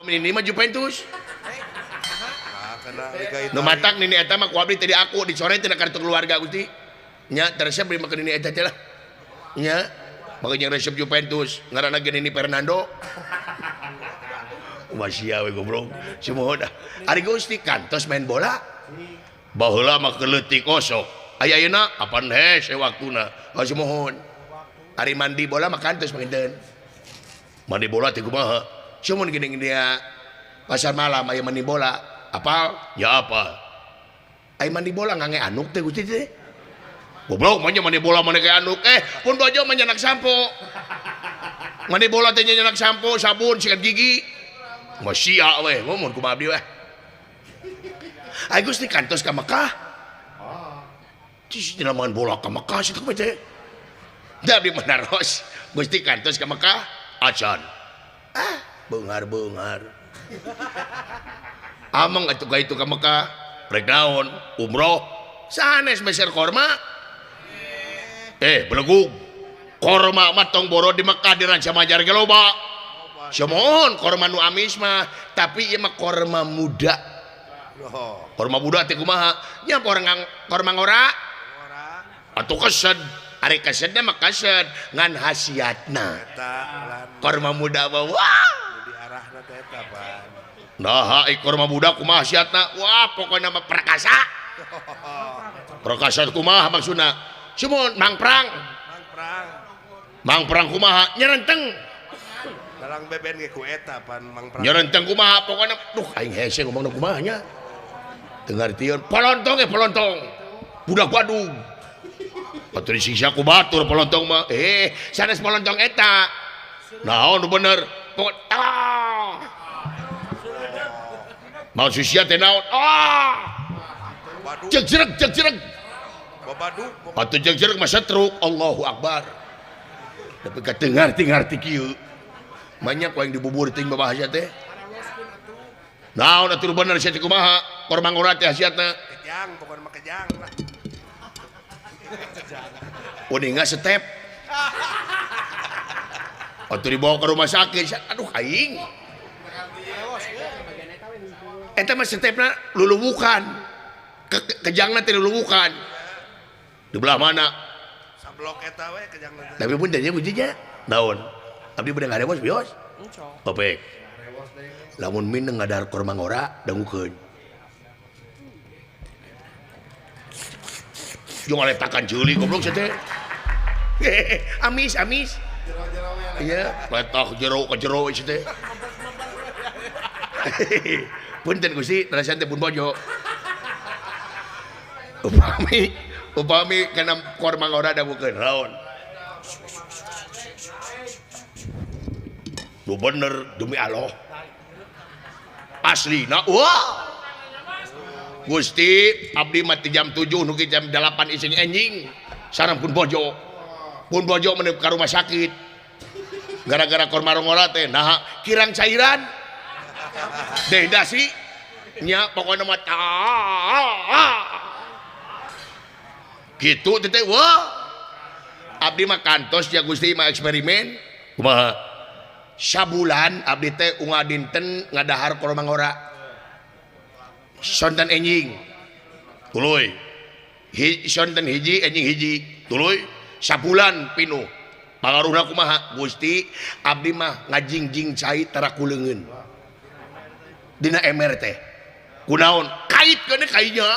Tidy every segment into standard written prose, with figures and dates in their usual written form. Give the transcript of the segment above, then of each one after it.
Nini mah Juventus. Nu matak nini eta mah ku abdi teh aku dicoret tina kartu keluarga Gusti. Nya teresep beli makan nini eta teh lah. Nya makanya resep Juventus ngaranna ge Nini Fernando. Masih we goblok. Sumuhun. Ari Gusti kantos main bola. Baheula mah keleutik osok. Aya ayeuna apan hese waktuna. Oh sumuhun. Ari mandi bola mah kantos panginten. Mandi bola teh kumaha? Sumuhun geuning dia pasar malam aya mandi bola. Apal? Ya apal. Aya mandi bola ngange anuk teh Gusti teh. Goblok mah mandi bola mah kayak anuk. Pun bojo mah nyanak sampo. Mandi bola teh nyanak sampo, sabun, sikat gigi. Mah sia we, ngomong kumaha abdi we. Ai Gusti kantos ka Mekah. Cis dina main bola ka Mekah situ teh. Da abdi manaros. Gusti kantos ka Mekah acan. Ah, beunghar-beunghar. Amang atuh ka itu ka Mekah, rek naon? Umroh. Sanes meser korma. Belegug. Korma mah tong boro di Mekah di Rancamajar ge loba. Sumuhun korma nu amis mah, tapi ieu mah korma muda. Korma muda teh kumaha? Nya korma ngora. Atuh kesed. Ari kesedna mah kesed ngan hasiatna. Korma muda mah wah. Diarahna teh eta, Pan. Nah, korma muda kumaha hasiatna? Wah, pokona mah perkasa. Perkasa kumaha maksudna? Sumuhun mangprang. Mangprang. Mangprang kumaha? Nyerenteng. Dalang beben ge ku eta pan mangprang. Nyerenteng kumaha pokona duh aing hese ngomongna kumaha nya. Teu ngartieun. Polontong ge polontong. Budak Badung. Atuh disiksa ku batur polontong mah. Sanes polontong eta. Naon nu bener? Pokok ah. Maksud sia teh naon? Ah. Cek jereg cek jereg. Babadug. Atuh cek jereg mah setruk. Allahu akbar. Tapi ka teu ngarti-ngarti kieu. Banyak yang dibubur ting babahasa teh. Naon atuh bener sia teh kumaha? Korma ngora teh hasiatna. Kejang, pokona mah kejang lah. Uninga step. Atuh dibawa ke rumah sakit. Aduh aing. Eta mah stepna luluwukan. Kejangna teh luluwukan. Di belah mana? Sablok eta we kejangna. Tapi pun tanya kuncinya. Naon? Abdi bade ngarewos bios. Topek. Lamun mineng ngadahar korma ngora dangukeun. Jeung ngaletakan ceuli goblok sia teh. Amis amis. Iya, letak jero ka jero sia teh. Punten Gusti, terasan teh pun bojo. Upami upami kana korma ngora dangukeun naon? Nu bener demi Allah. Aslina wah. Gusti, abdi mah ti jam 7 nugi jam 8 ising enjing. Sareng pun bojo. Pun bojo meuni ka rumah sakit. Gara-gara korma ngora teh naha kirang cairan. Dehidrasi nya pokona mah gitu teh wah. Abdi mah kantos ya Gusti mah eksperimen. Kumaha? Sabulan abdi teh unggal dinten ngadahar korma ngora. Sonten enjing. Tuluy. Sonten hiji enjing hiji. Tuluy sabulan pinuh. Pangaruhna kumaha? Gusti, abdi mah ngajingjing cai tara kuleungeun. Dina emer teh. Kunaon? Kait keun kainya.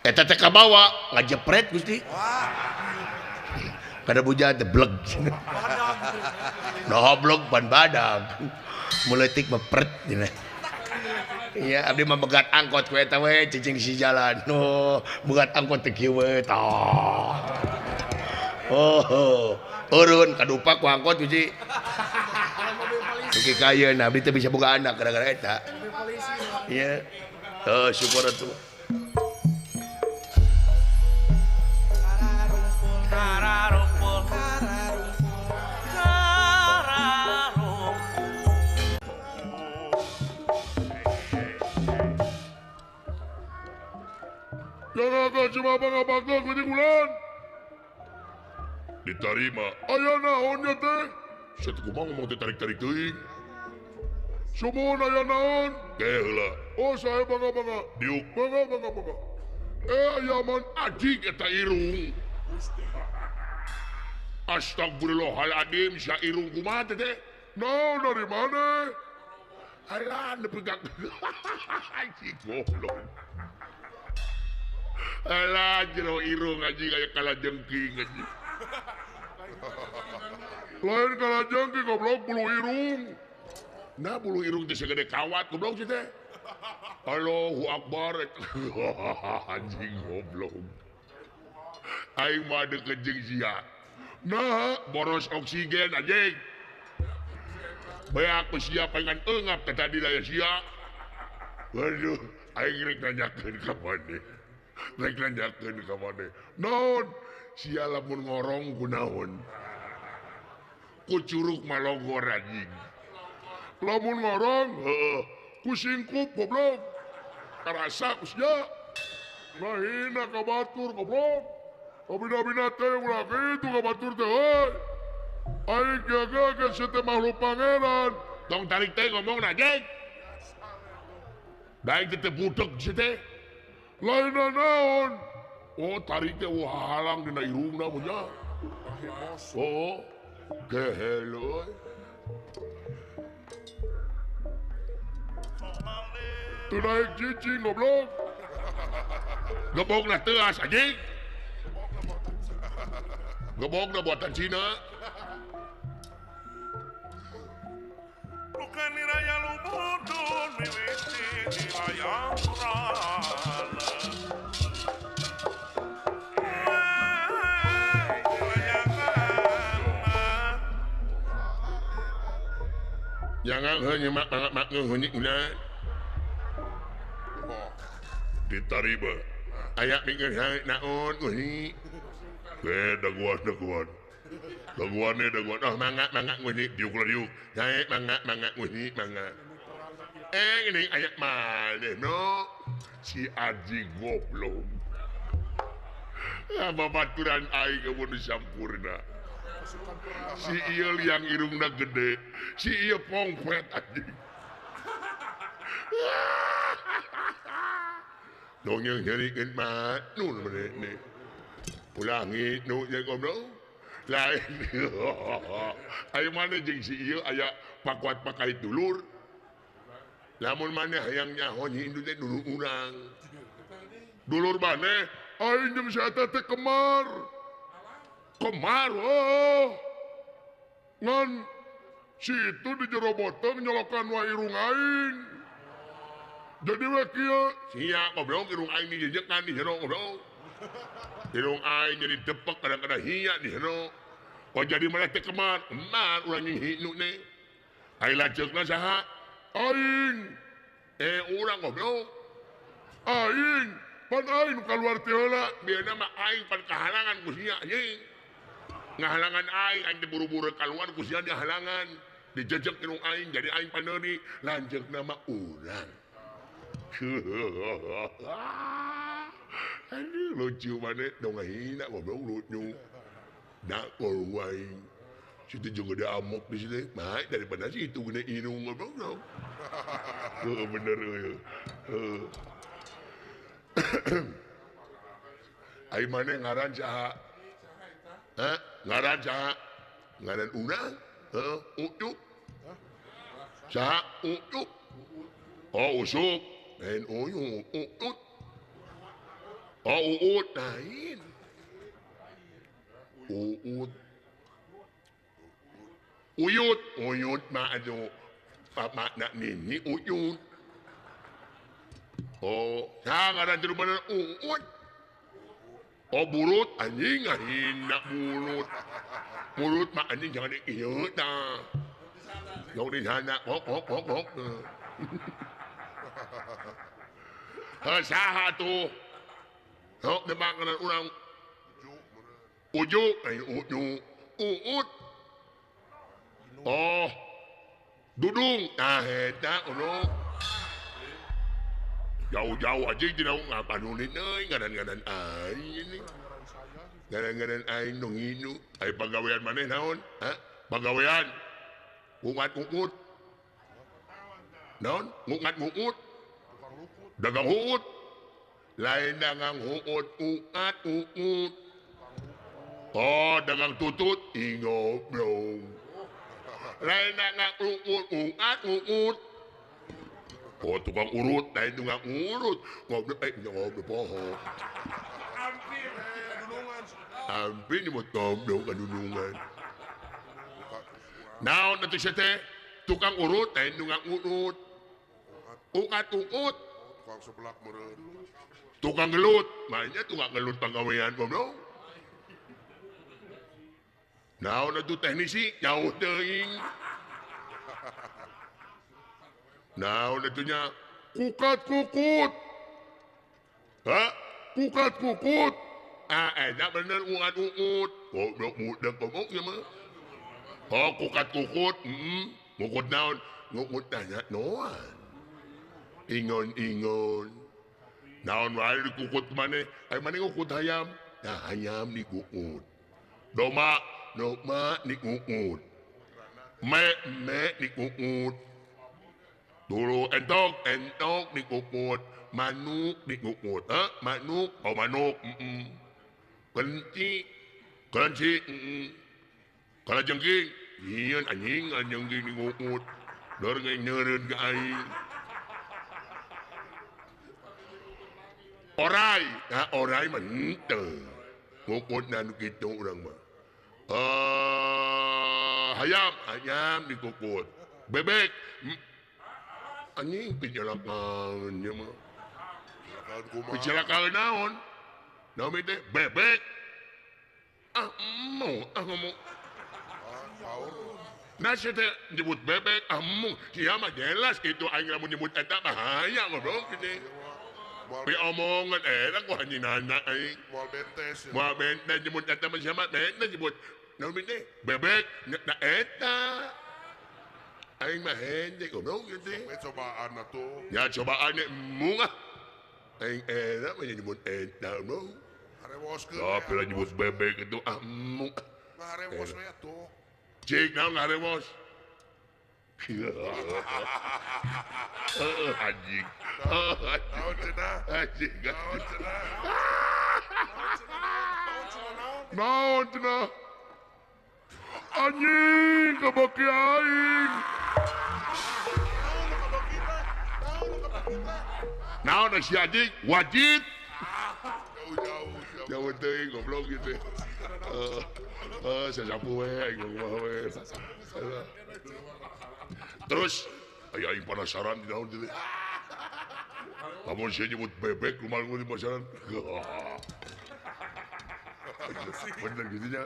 Eta teh kabawa ngajepret Gusti. Kada buja teh bleg. Nah blog ban badag. Muleutik mah pret dina. Iya, abdi mah begat angkot ku eta we cicing si jalan. Oh, begat angkot teh kieu we tah. Oh, urun kadupa ku angkot Gusti. Oke kayeun abdi teh bisa boga anak gara-gara eta. Iya. Oh, syukur atuh. Jangan cuma bangga-bangga kuning. Diterima. Aya naonnya teh? Saya kumaha ngomong teh tarik-tarik teuing. Sumuhun aya naon? Ge heula. Oh sae mangga mangga. Diuk mangga mangga mangga. Aya man anjing eta irung. Astagfirullahaladzim sia irung kumaha teh? Naon dari mana? Alah nepi ka anjing goblok. Alah jero irung anjing aya kalajengking anjing. Lain kalajengking goblok bulu irung. Nah bulu irung teh segede kawat goblok sih teh. Allahu Akbar. Anjing goblok. Aing mah deukeut jeung sia. Nah boros oksigen anjing. Bae aku sia pengen eungap ka tadi daya sia. Waduh, aing rek nanyakeun ka maneh. Rek nanyakeun ka maneh. Naon? Sia lamun ngorong kunaon? Ku curug malogor anjing. Lamun ngorong, heeh, ku singkup goblok. Karasa ku sia. Ngahina ka batur goblok. Kabina-bina teh ulah kitu ka batur teh euy. Aing gagah sia teh makhluk pangeran. Tong tarik teh ngomongna anjing. Daeng teh budeg sia teh. Lainna naon? Oh tarik teh wah halang dina irungna mun nya. Oh, gehel euy. Teu naik cicing goblok. Gebogna teuas anjing. Gebogna buatan Cina. Bukan niraya lumudun miwiti dirayang rana. Jangan hanya mak mak mak ngeunyik ulah. Ditariba. Aya mikir naon euy. Daguan daguan. Daguan daguan. Oh mangga mangga ngeunyik diuk diuk. Jae mangga mangga ngeunyik mangga. Ini aya maneh no. Si Aji goblok. Babaturan aing kemun sampurna. Si ieu liang irungna gede, si ieu pongpret anjing. Dongeng nyarikeun mah nun maneh. Ulangi nu nya goblok. Lain. Ayo maneh jeung si ieu aya pakuat pakai dulur. Lamun maneh hayang nyaho nyi indung teh dulur urang. Dulur maneh aing jeung si eta teh kemar. Kemar oh. Ngan si itu di jero boteng nyolokan wa irung aing. Jadi we kieu sia goblok irung aing dijejekan di jero goblok. Irung aing jadi depek kadang-kadang hia di jero. Oh jadi maneh teh kemar, kemar urang nyihinu ne. Aing lanceukna saha? Aing. Urang goblok. Aing pan aing nu kaluar ti heula, bieu mah aing pan kahalangan ku sia anjing. Ngahalangan aing, aing teh buru-buru kaluar ku sia dihalangan. Dijejek irung aing jadi aing paneuri, lanceukna mah urang. Aduh lucu maneh dong ngahina goblok lucu. Dak aing. Situ juga ada amok di sini. Baik daripada situ gede irung goblok. Heeh bener euy. Heeh. Ai maneh ngaran saha? Hah? Ngaran saha? Ngaran urang? Heeh, Ucup. Saha? Ucup. Oh, Usup. Lain uyut, Uut. Oh, Uut lain. Uut. Uyut, uyut mah anu pamakna nini uyut. Oh, saha ngaran tilu bener Uut. Oh, burut anjing ngahina mulut. Mulut mah anjing jangan di ieu tah. Jauh di sana, hok hok hok hok. Heh saha tuh? Hok demak ngaran urang. Ujuk, ujuk, Uut. Oh, Dudung. Nah, eta ono. Jauh-jauh aja tidak ngapanunin euy, ngaran-ngaran aing ini. Ngaran-ngaran aing nu nginu. Ai pagawean maneh naon? Hah? Pagawean. Ungat-ungut. Naon? Ngungat-ngungut. Dagang huut. Lain dagang huut, ungat ungut. Oh, dagang tutut, ingoblong. Lain dagang ungut, ungat ungut. Oh, tukang urut, lain tukang urut. Ngobrol, ngobrol poho. Hampir kadunungan. Hampir nyebut goblok kadunungan. Naon atuh sia teh? Tukang urut, lain tukang urut. Ungat ungut. Tukang seblak meureun. Tukang gelut, mainnya tukang gelut panggawean goblok. Naon atuh teknisi jauh teuing. Naon atuh nya kukat kukut. Hah? Kukat kukut. Ah, eta bener ungat ungut. Goblok mudah goblok ieu mah. Oh, kukat kukut, heeh. Ngukut naon? Ngukut tanya noan. Ingon-ingon. Naon wae dikukut maneh? Ai maneh ngukut hayam? Nah, hayam dikukut. Doma, doma dikukut. Me, me dikukut. Dulu entok, entok dikukut. Manuk dikukut. Hah? Manuk? Oh, manuk. Heeh. Kelinci, kelinci, heeh. Kalajengking, ieu anjing anjing dikukut. Dor ge nyeureun ka aing. Orai, nah orai mah henteu. Ngukutna nu kitu urang mah. Hayam, hayam dikukut. Bebek, anjing picelakaan ieu mah. Picelakaan naon? Naon teh bebek. Ah, mau, ah ngomong. Nah, sia teh nyebut bebek, ah mung. Sia mah jelas kitu aing lamun nyebut eta mah hayang goblok kitu. Pi omongan eta ku anjing nanya aing. Moal bentes. Moal bentes nyebut eta mah sia mah bentes nyebut naon teh bebek na eta. Aing mah hende goblok kitu. Cobaan atuh. Ya cobaan mung ah. Aing eta mah nyebut eta goblok. Harewoskeun. Oh, pila nyebut bebek itu ah mung. Ngarewos we atuh. Cik naon ngarewos? Anjing. Naon cenah? Anjing. Naon cenah? Naon cenah? Anjing kabaki aing. Naon si anjing? Wajit. Jauh-jauh. Jauh teuing goblok gitu. Sasapu we aing mah we. Terus aya aing penasaran di naon teh. Lamun sia nyebut bebek kumaha di pasaran. Bener gitu nya.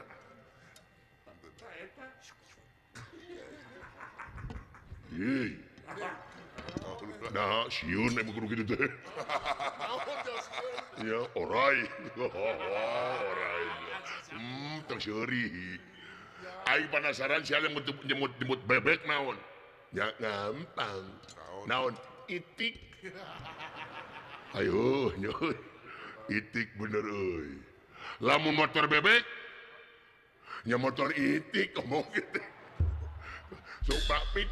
Ih. Nah, sieun emang kudu kitu teh. Ya, orai. Orai. Teu seuri. Aing penasaran sia yang nyebut bebek naon. Ya gampang. Naon? Itik. Ayo, nyoy. Itik bener euy. Lamun motor bebek nya motor itik ngomong gitu. Suprapit. Suprapit.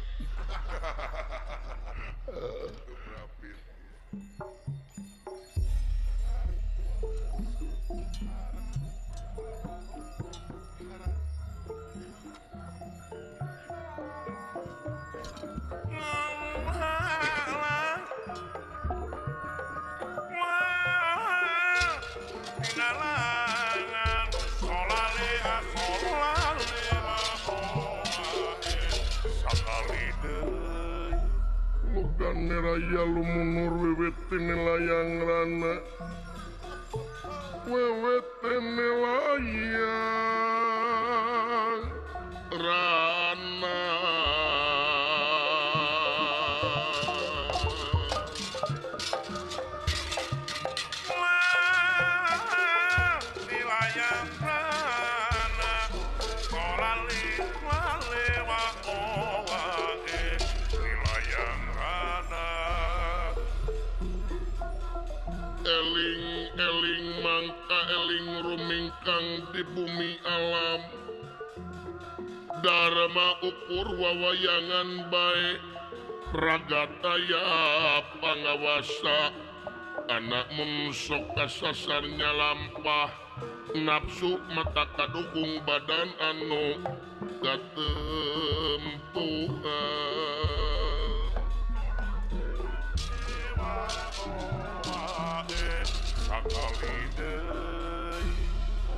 Lugan raya lumunur wiwit layang rana wiwit layang rana. Eling-eling mangka eling rumingkang di bumi alam Dharma ukur wawayangan bae Ragataya pangawasa anak mun sok kasasarnya lampah nafsu mata kadukung badan anu katempuhan.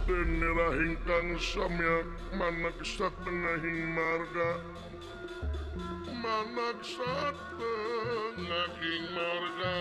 Denera ingkang samyak manak satengahing marga manak satengahing marga.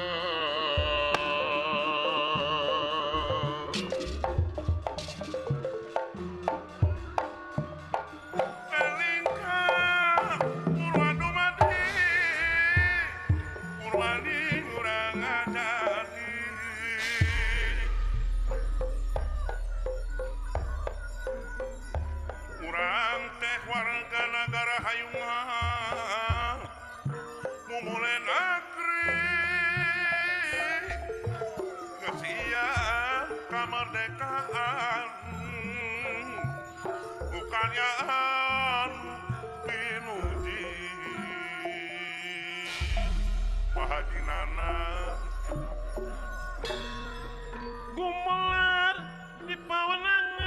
Kemerdekaan bukannya pinuji pahajinana gumelar di pawenangan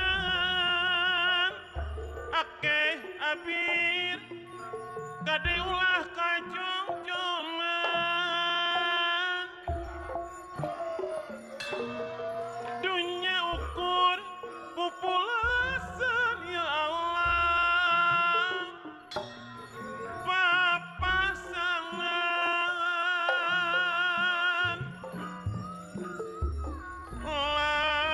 akeh abir gade ulah kajongjongan dunya ukur pupulasan ya Allah papasangan lah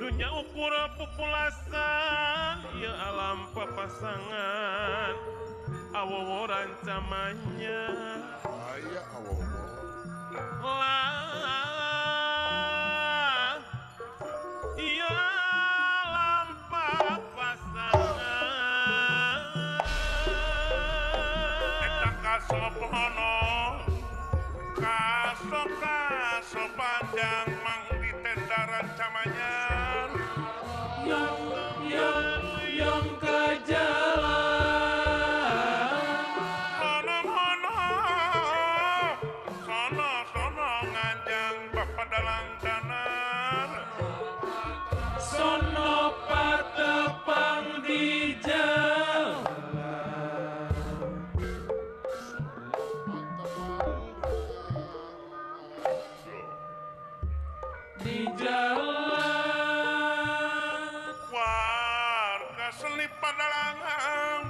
dunya ukur pupulasan ya alam papasangan awowo rancamanya aya awowo lah iya alam papasangan eta kasopono kaso kaso panjang mang ditenda rancamanya yang yang yang ke jalan sono patepang di jalan di jalan warga seni padalangan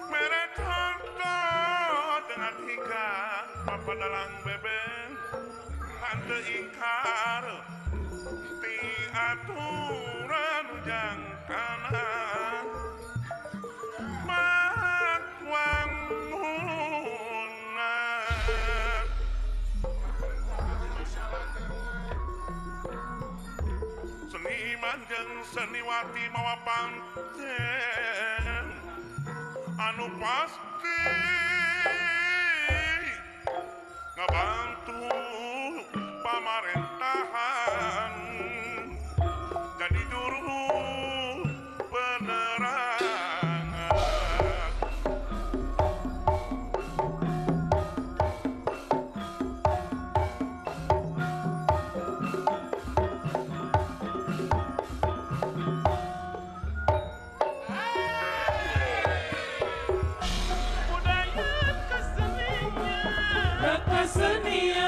merek harta dengan tiga padalang bebeng hante ingkar ti aturan ujang kanan makwangunan seniman jeung seniwati mawa pancen anu pasti ngabantu pamarentahan jadi juru penerangan. Budaya kesenian kesenian.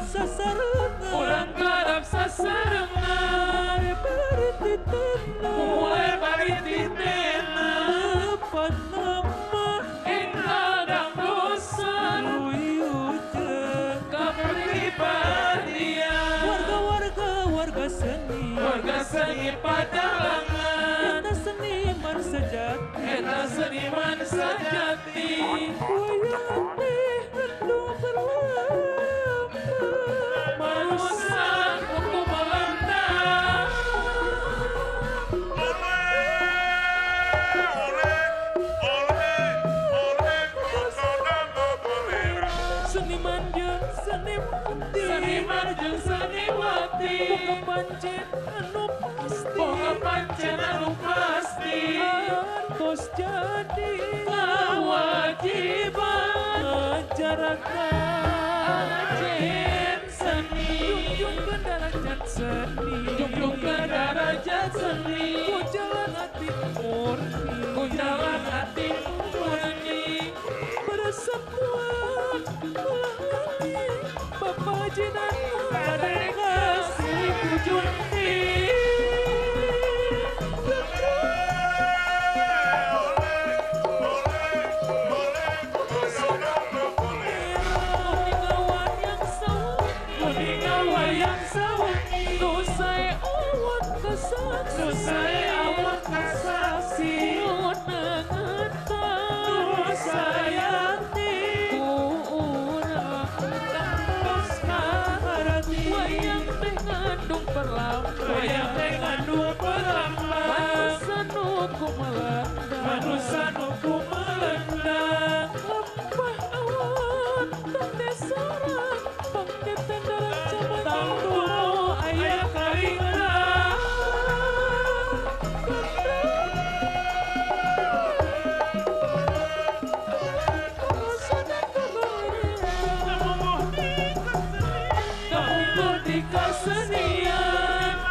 sasarengan, urang garap sasarengan, mulai bari titena, lepat nama ing ladang dosa, kepribadian, warga-warga warga seni, warga seni padalangan, eta seniman sejati, eta seniman sejati, wayang teh gendung berlambang, manusia kuku melanda. Seniman jeung seniwati, seniman jeung seniwati, boga pancen anu pasti, boga pancen anu pasti, hartos jadi kewajiban ngajarakan ajen seni, junjungkeun darajat seni, junjungkeun darajat seni, ku jalan hati murni, ku jalan hati murni, bersatuan melalui bapak jinan ada kasih ku junti. Wayang teh ngandung perlambang, manusa nuku melanda, manusa nuku melanda, lempah awan tante sorang, pangketen dalam jaman tunggu ayah karingna. Di kesenian,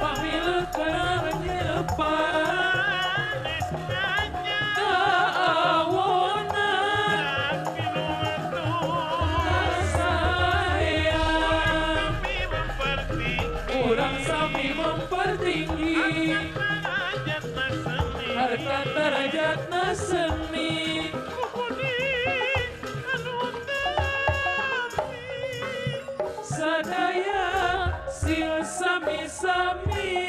pamilu kerepan, keawonan, kasayang, urang sami mempertinggi, harkat derajatna seni. Sadaya sing sami-sami.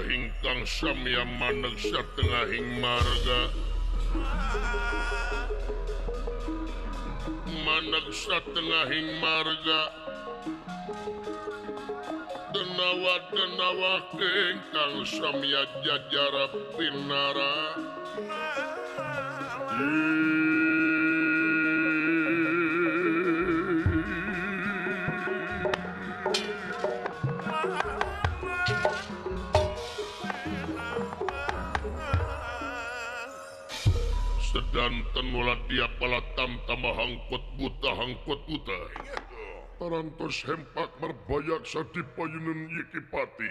Ingkang samya maneg satengahing marga, maneg satengahing marga, denawa denawa ingkang samya jajara pinara. Janten mulatia palatam tambah hangkut buta hangkut buta. Parantos hempak merbayak sadipayunun Yikipati.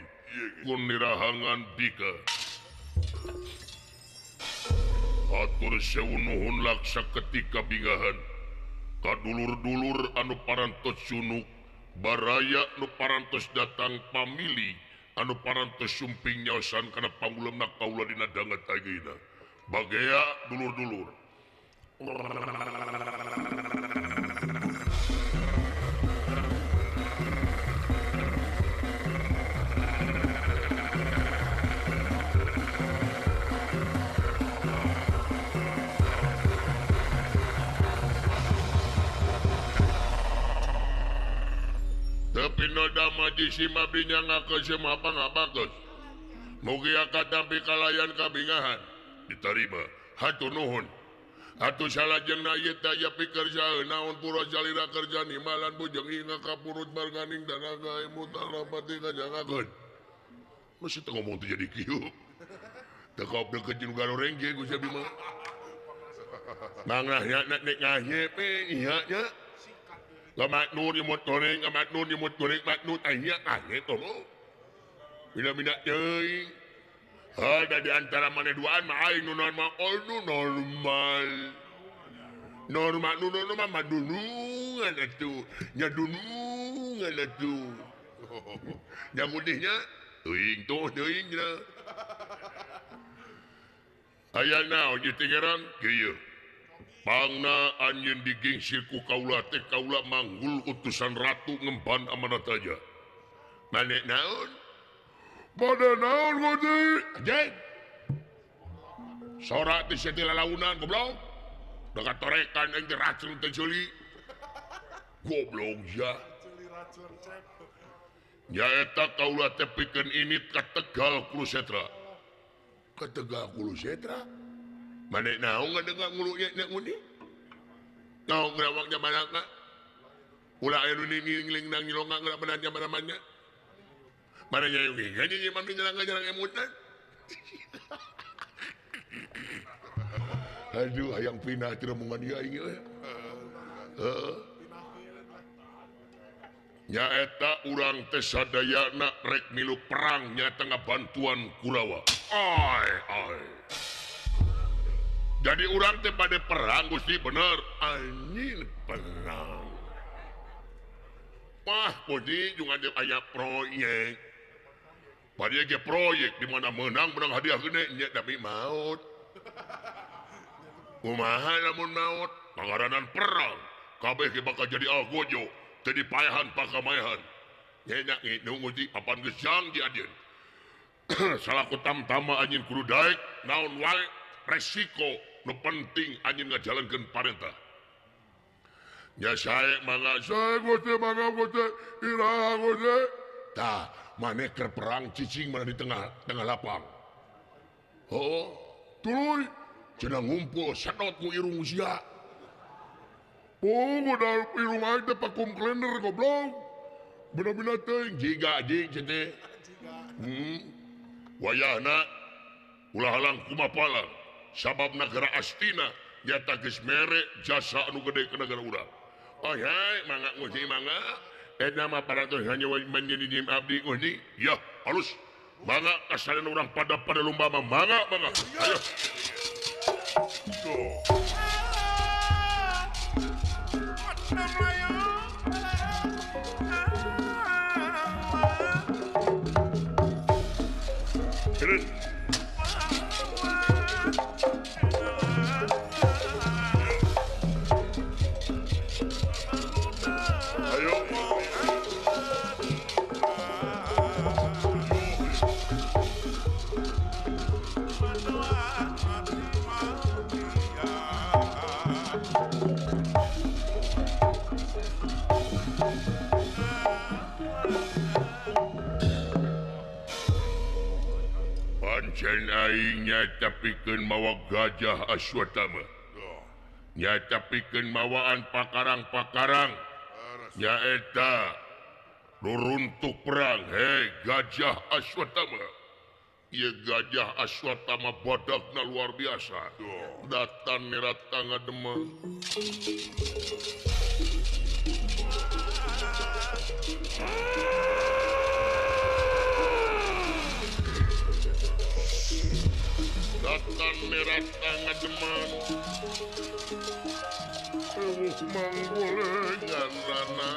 Kunirahangan dika. Atur sewu nuhun laksa ketika bingahan. Kadulur-dulur anu parantos sunuk, baraya nu parantos datang pamili, anu parantos sumping nyaosan kana pangulemna kaula dina danget ayeuna. Bagea dulur-dulur. Tapi noda majisi mabdinya ngakeusem apa ngabageus. Mugi katampi kalayan kabingahan. Diterima. Hatur nuhun. Atuh salajengna ieu teh aya pikerja naon pura salira kerja nimalan bujeng inga kapurut barganing danaga mutarapati kajangakeun. Mesti teu ngomong teh jadi kieu. Teu koplek jeung garoreng ge Gusti Abdi mah. Mangah nya nek ngahye pe ieu nya. Lamat nur nyemut goreng, lamat nur nyemut goreng, mat nur aya ane tomo. Mina-mina teuing. Ada di antara mana duaan mah aing nu normal, oh nu normal. Normal nu normal mah dunungan atuh. Nya dunungan atuh. Nya mudihnya teuing tuh teuing nya. Aya naon ieu teh ngaran kieu. Pangna anjeun digingsir ku kaula teh kaula manggul utusan ratu ngemban amanat aja. Mane naon? Bade naon Gusti? Anjeun. Sora teh sia teh lalaunan goblok. Da katorekan aing teh racun teh ceuli. Goblok sia. Nyaeta kaula teh pikeun ini ka Tegal Kurusetra. Ka Tegal Kurusetra? Mane naon ngadengar ngulu nya nguni? Naon ngrawak nya manaka? Ulah aya nu ngiling nang nyilonga ngerapenan nya mana-mana. Mana nya yugi gaji nya mami nyerang-nyerang emutan. Aduh hayang pindah ti rombongan ieu aing euy. Heeh. Nyaeta urang teh sadayana rek milu perang nyaeta ngabantuan Kurawa. Ai ai. Jadi urang teh pada perang Gusti bener anjing perang. Wah Gusti juga ada aya proyek. Pada ge proyek di mana menang menang hadiah gede nya tapi maut. Kumaha lamun maut pangaranan perang kabeh ge bakal jadi algojo jadi payahan pakamayahan. Nya nya ngitung Gusti apan geus jang di adieun. Salaku tamtama anjing kudu daek naon wae resiko nu penting anjeun ngajalankeun parentah. Nya sae mangga sae Gusti mangga Gusti iraha Gusti. Tah maneh keur perang cicing mana di tengah tengah lapang. Oh, tuluy cenah ngumpul sedot ku irung sia. Oh, udah irung aing teh vakum cleaner goblok. Bener-bener teuing jiga jing cenah. Wayahna ulah halang kumapalang. Sabab negara Astina nyata geus mere jasa anu gede ke negara urang. Oh hai mangga Gusti mangga. Eta mah parantos hanya menjadi dim abdi Gusti. Ya, halus. Mangga kasaran urang pada pada lomba mah mangga mangga. Ayo. Tuh. Terus. Pancen aing nyaeta pikeun mawa gajah Aswatama. Nyaeta pikeun mawaan pakarang-pakarang. Nyaeta ruruntuk perang hei gajah Aswatama. Ieu gajah Aswatama badagna luar biasa. Datan nerata ngademang. Datan nerata ngademang. Ewuh manggolengan rana.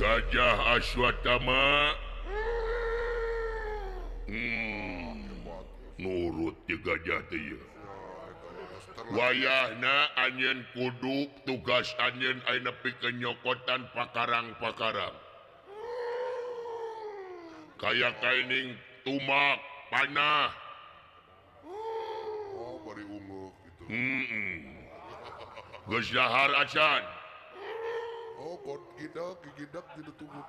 Gajah Aswatama nurut di gajah teh. Wayahna anjeun kudu tugas anjeun aya nepi ka nyokotan pakarang-pakarang. Kaya kaining tumak panah. Oh, bari ungguk gitu. Geus dahar acan. Oh, god gidak gigidak dina tubuh.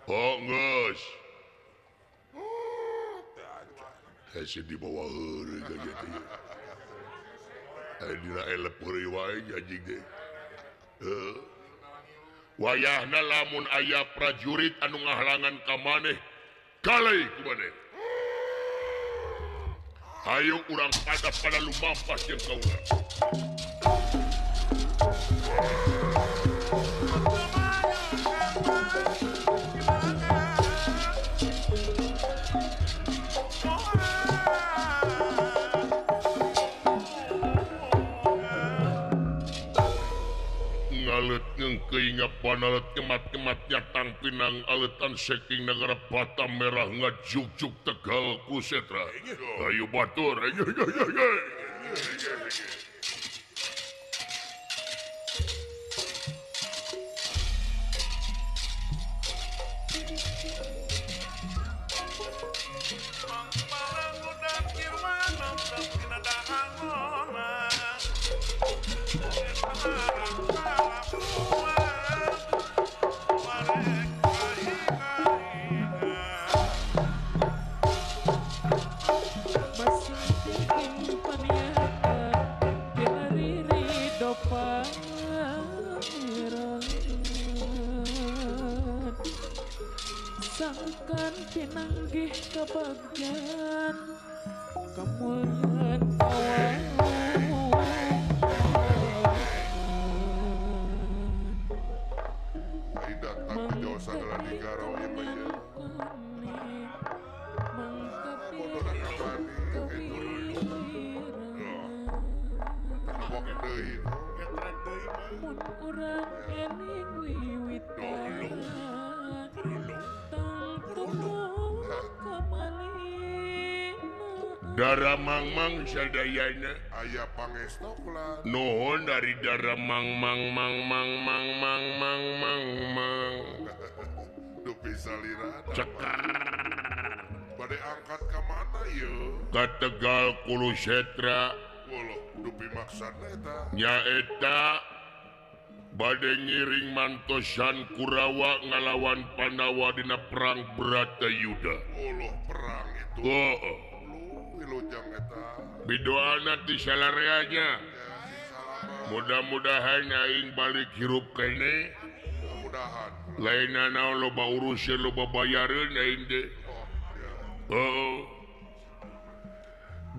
Oh, geus. Hese dibawa heureuy gajah teh. Dina elep heureuy wae anjing teh. Wayahna lamun aya prajurit anu ngahalangan ka maneh, kalei ku maneh. Hayu urang pada pada lumampas jeung kaula. Ngalet ngengkeuy ngapanalet kemat-kemat nyatang pinang aletan saking negara Batam Merah ngajugjug Tegal Kusetra. Ayo batur. Sangkan pinanggih kabagyan kamulyan kawan. Ai datang ke Jawa sagala digarau ieu mah ya. Bodona ka maneh teu deui. Mun urang ening wiwitan Dara Mangmang sadayana aya pangestu kula. Nuhun dari Dara Mangmang mang mang mang mang mang mang mang. Dupi salira. Cekar. Bade angkat ka mana ieu? Ka Tegal Kulusetra. Woloh, dupi maksana eta. Nyaeta bade ngiring mantosan Kurawa ngalawan Pandawa dina perang Bratayuda. Woloh, perang itu. Heeh. Bidoana ti salareanya. Mudah-mudahan aing balik hirup kene. Mudah-mudahan. Lainna naon loba urusan loba bayareun aing teh. Heeh.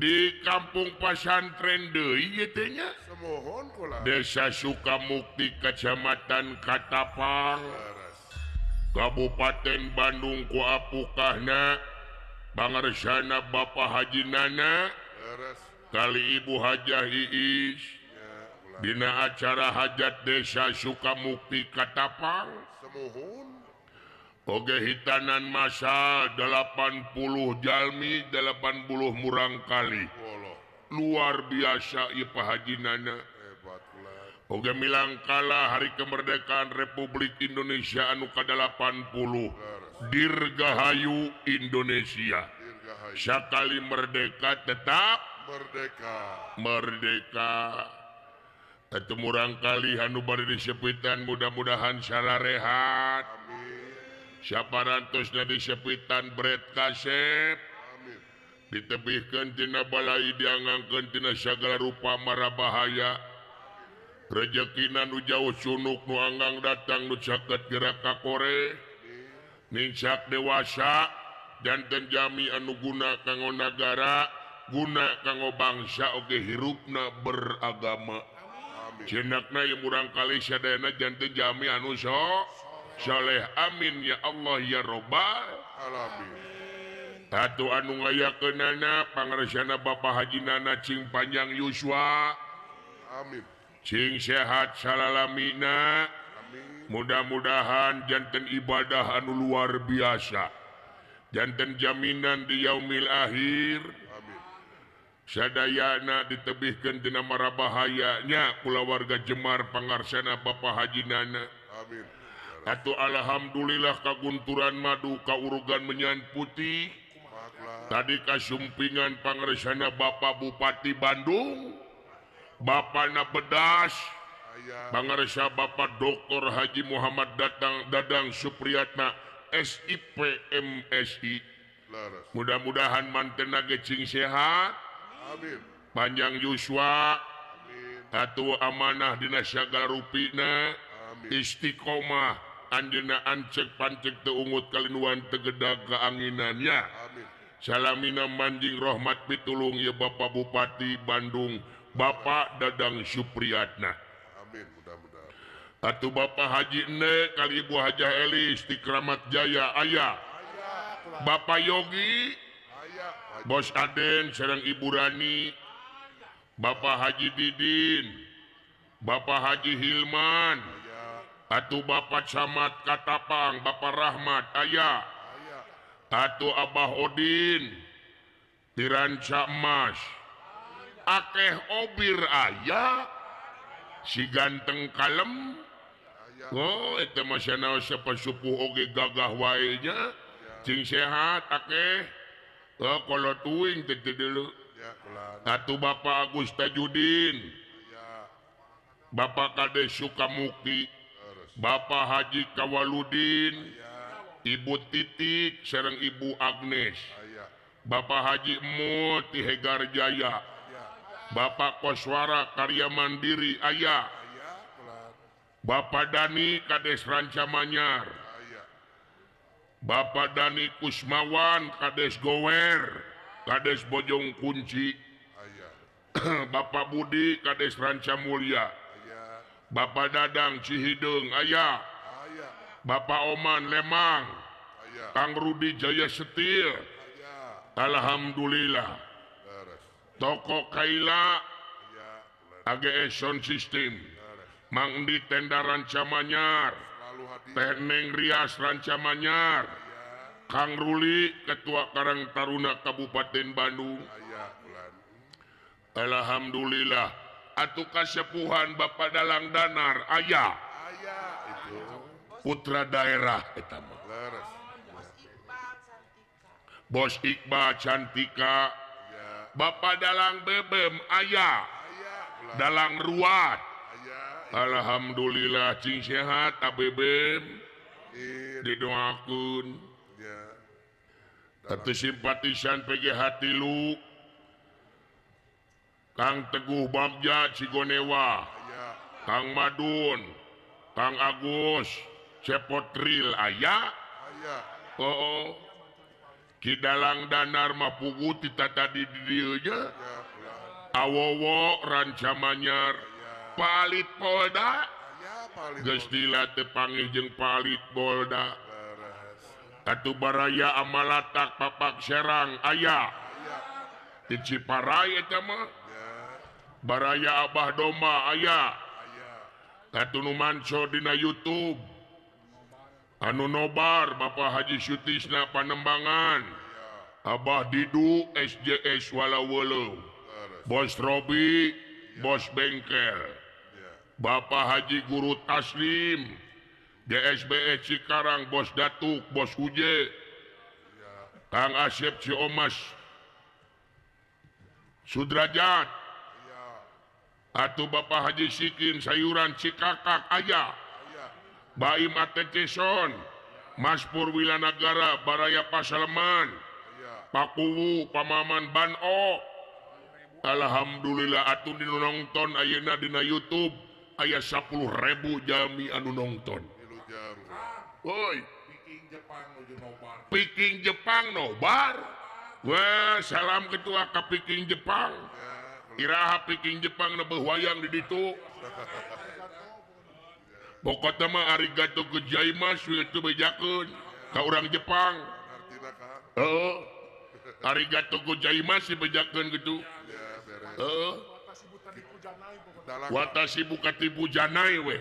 Di kampung pasantren deui ieu teh nya. Semohon kula. Desa Sukamukti, Kecamatan Katapang, Kabupaten Bandung ku apukahna Pangarsana Bapak Haji Nana kali Ibu Hajah Iis dina acara hajat Desa Sukamukti Katapang. Oge hitanan masa 80 jalmi 80 murang kali. Luar biasa ieu Pak Haji Nana. Oge milangkala hari kemerdekaan Republik Indonesia anu ka-80. Dirgahayu Indonesia. Dirgahayu. Sakali merdeka tetap merdeka. Merdeka. Atuh murang kali anu bade disepitan mudah-mudahan sararehat. Amin. Saparantosna disepitan bret kasep. Amin. Ditebihkeun tina balai diangangkeun tina sagala rupa mara bahaya. Rejekina nu jauh sunuk nu anggang datang nu caket gerak ka kore. Nincak dewasa janten jami anu guna kanggo nagara, guna kanggo bangsa oge hirupna beragama. Cenakna ieu murang kali sadayana janten jami anu soleh. Amin ya Allah ya robbal alamin. Tatu anu ngayakeunana pangaresana Bapak Haji Nana cing panjang yuswa. Amin. Cing sehat salalamina. Amin. Mudah-mudahan janten ibadah anu luar biasa. Janten jaminan di yaumil akhir. Amin. Sadayana ditebihkeun tina mara bahayanya kulawarga Jemar pangarsana Bapak Haji Nana. Amin. Atuh alhamdulillah kagunturan madu kaurugan menyan putih. Tadi kasumpingan pangarsana Bapak Bupati Bandung, Bapakna Bedas, pangarsa Bapak Dr. Haji Muhammad Dadang Supriyatna SIP MSI. Mudah-mudahan mantena ge cing sehat. Amin. Panjang yuswa. Atuh amanah dina sagala rupina. Istiqomah anjeunna ancek pancek teu ungut kalinuan teu gedag kaanginannya. Amin. Salamina manjing rahmat pitulung ya Bapak Bupati Bandung Bapak Dadang Supriyatna. Amin, mudah-mudahan. Atuh Bapak Haji Ene kali Ibu Hajah Elis di Kramat Jaya aya. Bapak Yogi, Bos Aden sareng Ibu Rani, Bapak Haji Didin, Bapak Haji Hilman, atuh Bapak Camat Katapang, Bapak Rahmat aya. Atuh Abah Odin Tiranca Emas, akeh obir aya, si ganteng kalem. Oh eta mah sanaos sapasupuh oge gagah wae nya. Cing sehat akeh. Oh kolot uing teh teu deuleu. Atuh Bapak Agus Tajudin, Bapak Kades Sukamukti, Bapak Haji Kawaludin, Ibu Titik sareng Ibu Agnes, Bapak Haji Emut ti Hegar Jaya, Bapak Koswara Karya Mandiri aya, Bapak Dani Kades Rancamanyar, Bapak Dani Kusmawan Kades Gower, Kades Bojong Kunci, Bapak Budi Kades Rancamulya, Bapak Dadang Cihideung aya, Bapak Oman Lemang, Kang Rudi Jaya Setil. Alhamdulillah. Toko Kaila AGS Sound System, Mang Di Tenda Rancamanyar, Teh Neng Rias Rancamanyar, Kang Ruli Ketua Karang Taruna Kabupaten Bandung. Alhamdulillah. Atuh kasepuhan Bapak Dalang Danar aya, putra daerah eta mah. Bos Iqbal Cantika, Bapak Dalang Bebem aya, Dalang Ruat. Alhamdulillah cing sehat ABBM didoakeun. Atuh simpatisan PGH tilu Kang Teguh Bagja Cigonewa, Kang Madun, Kang Agus Cepotril aya. Oh, Ki Dalang Danar mah pugu ti tadi di dieu nya. Awowo Rancamanyar, Palit Polda, geus dila teu panggih jeung Palit Polda. Atuh baraya Amalatak Papak Serang aya. Di Ciparai eta mah. Baraya Abah Domba aya. Atuh nu manco dina YouTube. Anu nobar Bapak Haji Sutisna Panembangan, Abah Didu SJS Walawolo, Bos Robi, Bos Bengkel, Bapak Haji Guru Taslim, DSBE Cikarang, Bos Datuk, Bos Huje, Kang Asep Ciomas Sudrajat, atuh Bapak Haji Sikin Sayuran Cikakak aya, Baim Ateteson, Mas Purwilanagara, Baraya Pasaleman, Pakuwu Pamaman Bano Alhamdulillah atuh dinu nonton ayeuna dina YouTube aya 10.000 jami anu nonton. Woi Piking Jepang nobar. Wah, salam ketua ka Piking Jepang. Iraha Piking Jepang nebeuh wayang di ditu. Pokokna mah arigato gozaimasu itu bejakeun ka urang Jepang. Heeh. Arigato gozaimasu bejakeun kitu. Heeh. Watashi bukatibu janai we.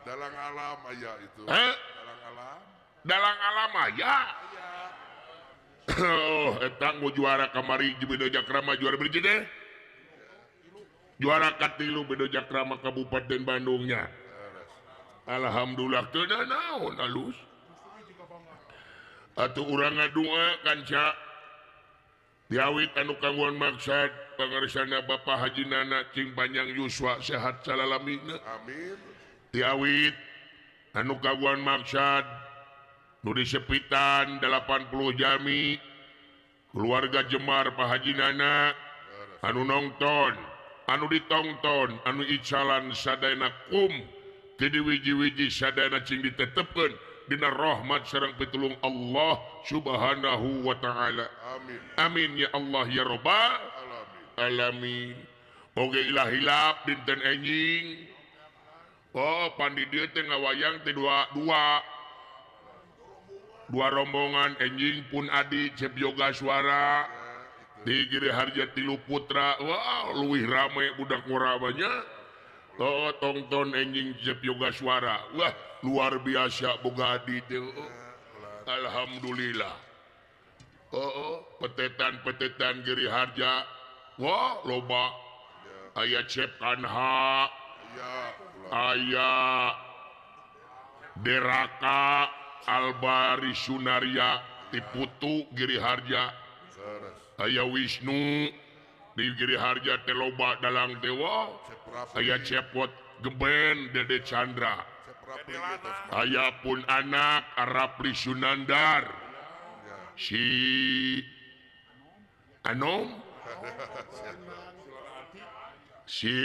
Dalang alam aya itu. Hah? Dalang alam. Dalang alam aya. Oh, eta nu juara kamari Bedo Jakrama juara beriji deh. Juara katilu Bedo Jakrama Kabupaten Bandungnya. Alhamdulillah teu naon alus. Atuh urang ngadua kanca diawit anu kanggoan maksad pangarsana Bapak Haji Nana cing panjang yuswa sehat salalamina. Amin. Diawit anu kanggoan maksad nu disepitan 80 jami keluarga Jemar Pak Haji Nana anu nongton anu ditongton anu icalan sadayana kum ti wiji-wiji sadayana cing ditetepkeun dina rahmat sareng pitulung Allah Subhanahu wa ta'ala. Amin. Amin ya Allah ya Rabbal alamin. Oge ilah hilap dinten enjing. Oh pandi dieu teh ngawayang teh dua rombongan enjing pun adi Cep Yoga Suara di Giri Harja Tilu Putra. Wah leuwih rame budak ngorabanya. Oh tongton enjing Cep Yoga Suara. Wah luar biasa boga adi teh. Alhamdulillah. Oh petetan-petetan Giri Harja. Wah loba. Aya Cep Kanha, aya Deraka Albari Sunaria Tiputu Giri Harja, aya Wisnu di Giri Harja teh loba dalang dewa, aya Cepot Geben Dede Chandra, aya pun anak Arapli Sunandar, si Anom, si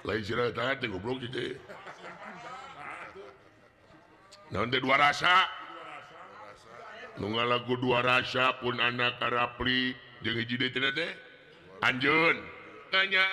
lain sirah teh goblok teh. Naon teh dua rasa. Nu ngalagu dua rasa pun anak Arapli jeung hiji deui teh. Anjeun. Nanya